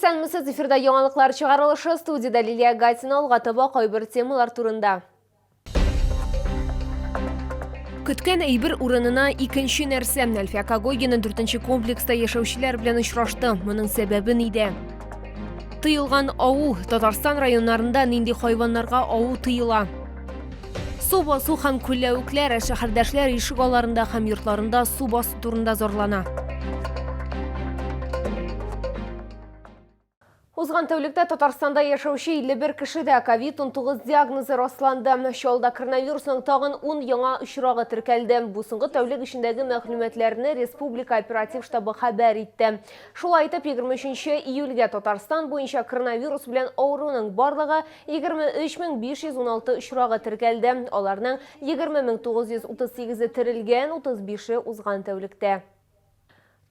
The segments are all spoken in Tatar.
Исәнмесез, эфирда яңалыклар чыгарылышы, студиядә Лилия Гатина, алга таба кайбер темалар турында. Көткән әйбер урынына икенче нәрсә. Әлфия Когогина дүртенче комплекста яшәүчеләр белән очрашты. Моның сәбәбе нидә? Тыелган ау. Татарстан районнарында нинди хайваннарга ау тыела? Су басу һәм күлләвекләр, шәһәрдәшләр ишек алларында һәм йортларында су басу турында зарлана. Узган тәүлектә Татарстанда яшәүче 51 кешедә ковид-19 диагнозы расланды. Чаллыда коронавирусның тагын 10 яңа очрагы теркәлде. Бу соңгы тәүлек эчендәге мәгълүматларны республика оператив штабы хәбәр итте. Шулай итеп, 23 июльгә Татарстан буенча коронавирус белән авыруның барлыгы 23516 очрагы теркәлде. Аларның 20938-е терелгән, 35-е узган тәүлектә.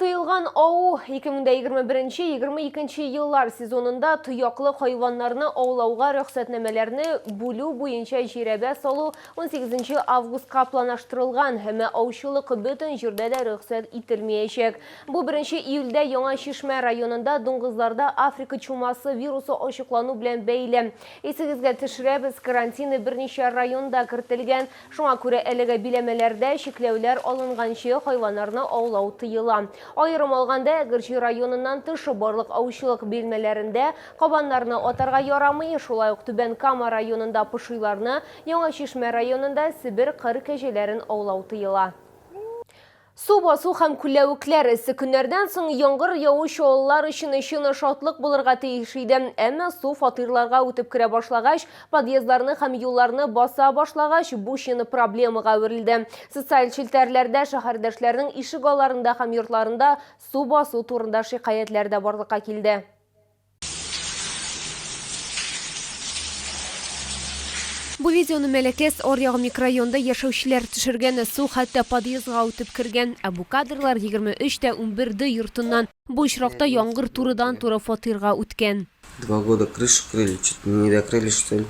Тыелган ау 2021-22 еллар сезонында тояклы хайваннарны аулауга рөхсәтнамәләрне бүлү буенча жирәбә салу 18 августка планаштырылган, әмма аучылык бөтен җирдә дә рөхсәт ителмәячәк. Бу беренче июльдә Яңа Чишмә районында дуңгызларда Африка чумасы вирусы ачыклану белән бәйле. Исегезгә төшерәбез, карантин берничә районда кертелгән. Шуңа күрә әлеге биләмәләрдә чикләүләр алынганчы хайваннарны аулау тыела. Аерым алганда, Әгерҗе районыннан тыш барлык аучылык билмәләрендә кабаннарны атарга ярамый, шулай ук Түбән Кама районында пошиларны, Яңа Чишмә районында Себер кыр кәҗәләрен аулау тыела. Су басу һәм күлләвекләр эссе көннәрдән соң яңгыр яву чаллылар өчен чын шатлык булырга тиеш иде. Әмма су фатирларга үтеп керә башлагач, подъездларны һәм юлларны баса башлагач, бу чын проблемага әверелде. Социаль челтәрләрдә шәһәрдәшләрнең ишек алларында һәм йортларында су басу турында шикаятьләр дә барлыкка килде. Бу видеоны Мәләкәс аръягы микрорайонында яшәүчеләр төшергән. Су хәтта подъездга үтеп кергән. Ә бу кадрлар 23 тә 11 д йортыннан. Бу очракта яңгыр турыдан-туры фатирга үткән. Два года крышу крыли, чё-то не докрыли, что ли.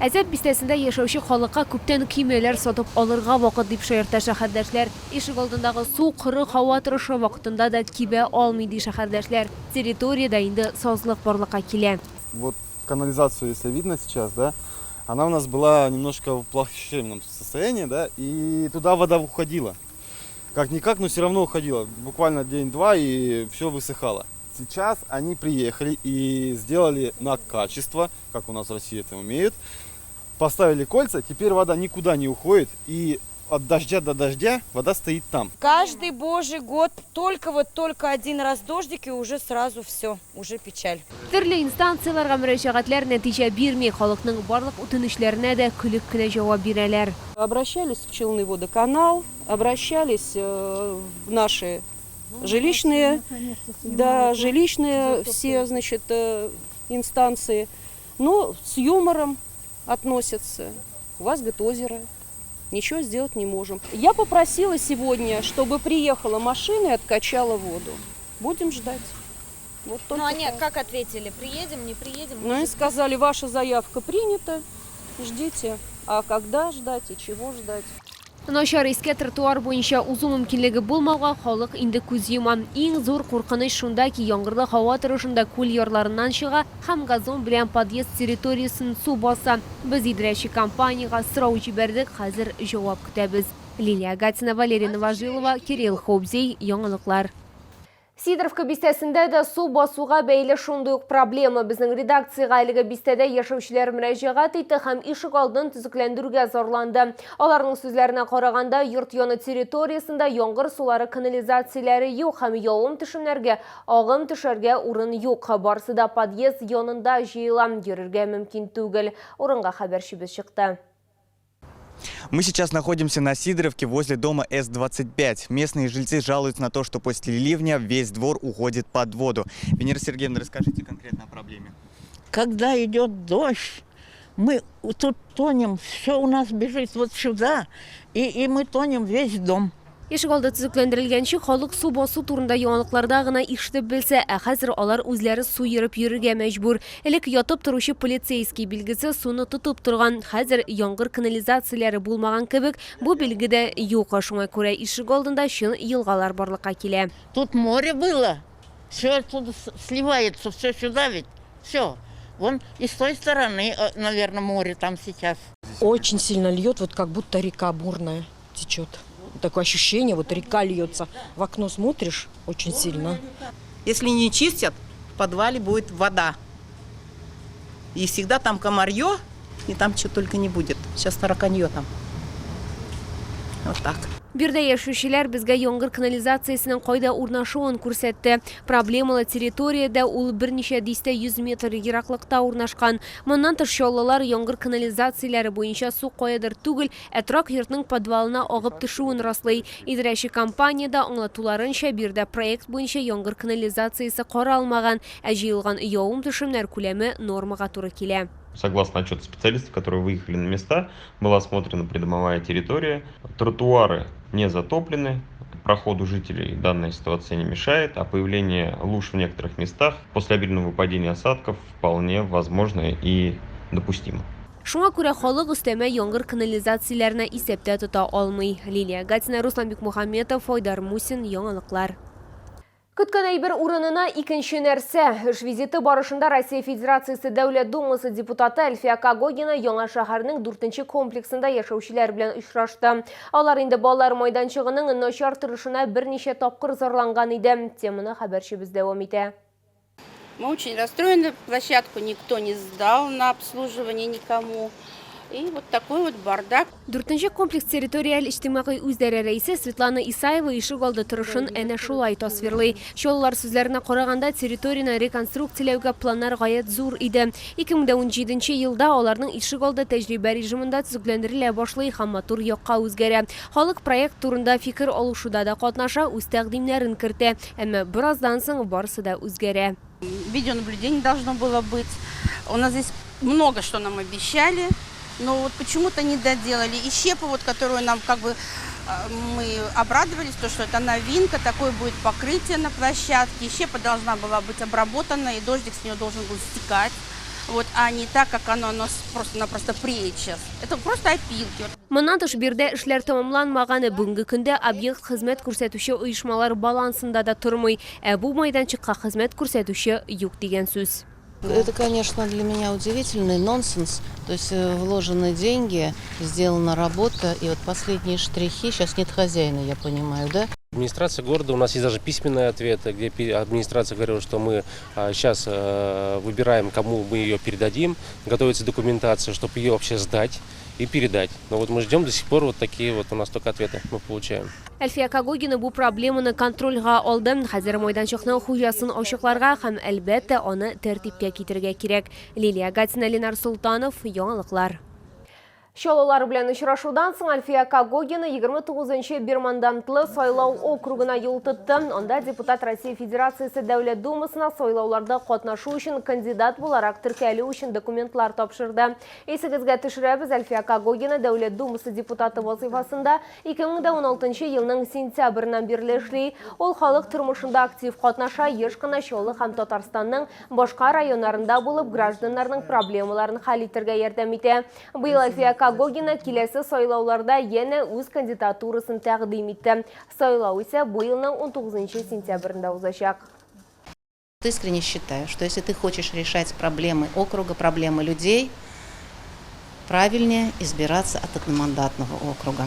Әзәп бистәсендә яшәүче халыкка күптән көймәләр сатып алырга вакыт, дип шаярта шәһәрдәшләр. Ишегалдындагы су коры һава торышы вакытында да кибә алмый, ди шәһәрдәшләр. Территориядә инде сазлык барлыкка килә. Вот канализацию, если видно сейчас, да, она у нас была немножко в плачевном состоянии, да, и туда вода уходила. Как-никак, но все равно уходила. Буквально день-два, и все высыхало. Сейчас они приехали и сделали на качество, как у нас в России это умеют. Поставили кольца, теперь вода никуда не уходит, и от дождя до дождя вода стоит там. Каждый божий год только вот только один раз дождик, и уже сразу все, уже печаль. Төрле инстанцияләргә мөрәҗәгатьләр нәтиҗә бирми, халыкның барлык үтенечләренә дә көлеп кенә җавап бирәләр. Обращались в Челны водоканал, обращались э, в наши жилищные, да, жилищные все, значит, э, инстанции, но с юмором относятся. У вас, говорит, озеро, ничего сделать не можем. Я попросила сегодня, чтобы приехала машина и откачала воду. Будем ждать. Вот Ну, только они так. как ответили? Приедем, не приедем? Ну, они сказали, ваша заявка принята, ждите. А когда ждать и чего ждать? Начар искә тротуар буенча узу мөмкинлеге булмауга халык инде күз йома. Иң зур куркыныч шунда ки, яңгырлы һава торышында күл ярларыннан чыга һәм газон белән подъезд территориясен су баса. Без идарәче компаниягә сорау җибәрдек, хәзер җавап көтәбез. Лилия Гатина, Валерия Новожилова, Кирилл Хобзей, Яңалыклар. Сидоровка бистәсендә дә су басуга бәйле шундый ук проблема. Безнең редакциягә әлеге бистәдә яшәүчеләр мөрәҗәгать итте һәм ишек алдын төзекләндерүгә зарланды. Аларның сүзләренә караганда, йорт яны территориясендә яңгыр сулары канализацияләре юк һәм явым-төшемнәргә агым төшәргә урын юк. Барысы да подъезд янында җыела, йөрергә мөмкин түгел. Урынга хәбәрчебез чыкты. Мы сейчас находимся на Сидоровке возле дома С-25. Местные жильцы жалуются на то, что после ливня весь двор уходит под воду. Венера Сергеевна, расскажите конкретно о проблеме. Когда идет дождь, мы тут тонем, все у нас бежит вот сюда, и мы тонем весь дом. Ишегалды төзекләндерелгәнче халык су басу турында яңалыкларда гына ишетеп белсә, ә хәзер алар үзләре су ерып йөрергә мәҗбүр. Элек ятып торучы полицейский билгесе суны тотып торган, хәзер яңгыр канализацияләре булмаган кебек, бу билге дә юк. Шуңа күрә ишегалдында чын елгалар барлыкка килә. Тут море было. Все отсюда сливается, все сюда ведь. Все. Вон и с той стороны, наверное, море там сейчас. Очень сильно льет, вот как будто река бурная течет. Такое ощущение, вот река льется. В окно смотришь очень сильно. Если не чистят, в подвале будет вода. И всегда там комарье, и там что только не будет. Сейчас тараканье там. Вот так. Биредә яшәүчеләр безгә яңгыр канализациясенең кайда урнашуын күрсәтте. Проблемалы территориядә ул берничә дистә йөз метр ераклыкта урнашкан. Моннан тыш, чаллылар яңгыр канализацияләре буенча су каядыр түгел, ә торак йортның подвалына агып төшүен раслый. Идарәче компаниядә аңлатуларынча, биредә проект буенча яңгыр канализациясе каралмаган, ә җыелган явым-төшемнәр күләме нормага туры килә. Согласно отчету специалистов, которые выехали на места, была осмотрена придомовая территория, тротуары не затоплены, проходу жителей данная ситуация не мешает, а появление луж в некоторых местах после обильного выпадения осадков вполне возможно и допустимо. Шуңа күрә халык өстәмә яңгыр канализацияләренә исәптә тота алмый. Лилия Гатина, Руслан Бикмухаметов, Айдар Мусин, Яңалыклар. Көткән әйбер урынына икенче нәрсә. Эш визиты барышында Россия Федерациясе Дәүләт Думасы депутаты Әлфия Когогина Яңа шәһәрнең 4 комплексында яшәүчеләр белән очрашты. Алар инде балалар майданчыгының начар торышына берничә тапкыр зарланган иде. Теманы хәбәрчебез дәвам итә. Мы очень расстроены, площадку никто не сдал на обслуживание никому. И вот такой вот бардак. Дүртенче комплекс территориаль иҗтимагый үзидарә рәисе Светлана Исаева ишек алды торышын әнә шулай тасвирлый. Чаллылар сүзләренә караганда, территорияне реконструкцияләүгә планнар гаять зур иде. 2017 елда аларның ишек алды тәҗрибә режимында төзекләндерелә башлый һәм матур якка үзгәрә. Халык проект турында фикер алышуда да катнаша, үз тәкъдимнәрен кертә. Әмма бераздан соң барысы да үзгәрә. Видеонаблюдение должно было быть. У нас здесь много что нам обещали, но вот почему-то не доделали. И щепу, вот, которую нам как бы мы обрадовались, то, что это новинка, такое будет покрытие на площадке. Щепа должна была быть обработана, и дождик с нее должен был стекать. Вот, а не так, как оно просто-напросто преет сейчас. Это просто опилки. Моннан тыш, биредә эшләр тәмамланмаган. Бүгенге көндә объект хезмәт күрсәтүче оешмалар балансында да тормый. Ә бу майданчыкка хезмәт күрсәтүче юк дигән сүз. Это, конечно, для меня удивительный нонсенс. То есть вложены деньги, сделана работа, и вот последние штрихи, сейчас нет хозяина, я понимаю, да? Администрация города, у нас есть даже письменные ответы, где администрация говорила, что мы сейчас выбираем, кому мы ее передадим, готовится документация, чтобы ее вообще сдать и передать. Но вот мы ждем до сих пор, вот такие вот у нас только ответы мы получаем. Әлфия Когогина бу проблеманы контрольгә алды. Хәзер майданчыкның хуҗасын ачыкларга һәм, әлбәттә, аны тәртипкә китерергә кирәк. Лилия Гатина, Ленар Султанов, Яңалыклар. Чаллылар белән очрашудан соң Әлфия Когогина 29 бермандатлы сайлау округына юл тотты. Анда депутат Россия Федерациясе Дәүләт Думасына сайлауларда катнашу өчен кандидат буларак теркәлү өчен документлар тапшырды. Исегезгә төшерәбез, Әлфия Когогина Дәүләт Думасы депутаты вазыйфасында 2016 елның сентябреннән бирле эшли. Ул халык тормышында актив катнаша, еш кына Чаллы һәм Татарстанның башка районнарында булып, гражданнарның проблемаларын хәл итәргә ярдәм итә. Быел Әлфия Когогина киләсе сайлауларда янә үз кандидатурасын тәкъдим итте. Сайлау исә бу елның 19 сентябрендә узачак. Искренне считаю, что если ты хочешь решать проблемы округа, проблемы людей, правильнее избираться от одномандатного округа.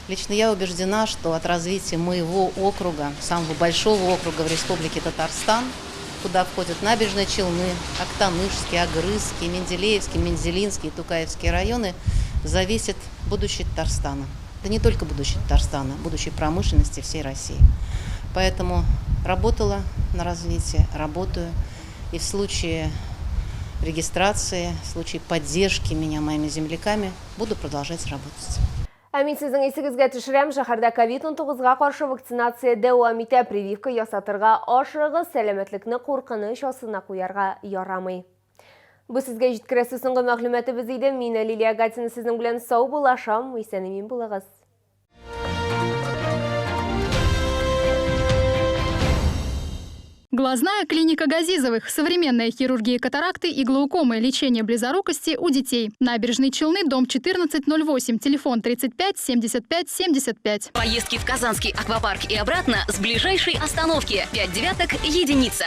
Лично я убеждена, что от развития моего округа, самого большого округа в Республике Татарстан, куда входят Набережные Челны, Актанышский, Агрызский, Менделеевский, Мензелинский и Тукаевский районы, зависит будущее Татарстана. Да не только будущее Татарстана, будущее промышленности всей России. Поэтому работала на развитие, работаю. И в случае регистрации, в случае поддержки меня моими земляками, буду продолжать работать. Ә мин сезнең исегезгә төшерәм, шәһәрдә COVID-19-га каршы вакцинация дәвам итә. Прививка ясатырга ашыгыз, сәламәтлекне куркыныч астына куярга ярамый. Бу сезгә җиткерәсе соңгы мәгълүматыбыз иде. Мин Лилия Гатина сезнең белән сау булашам. Исән-имин булыгыз. Глазная клиника Газизовых. Современная хирургия катаракты и глаукомы. Лечение близорукости у детей. Набережные Челны, дом 1408. Телефон 35 75 75. Поездки в Казанский аквапарк и обратно с ближайшей остановки. 5 девяток, единица.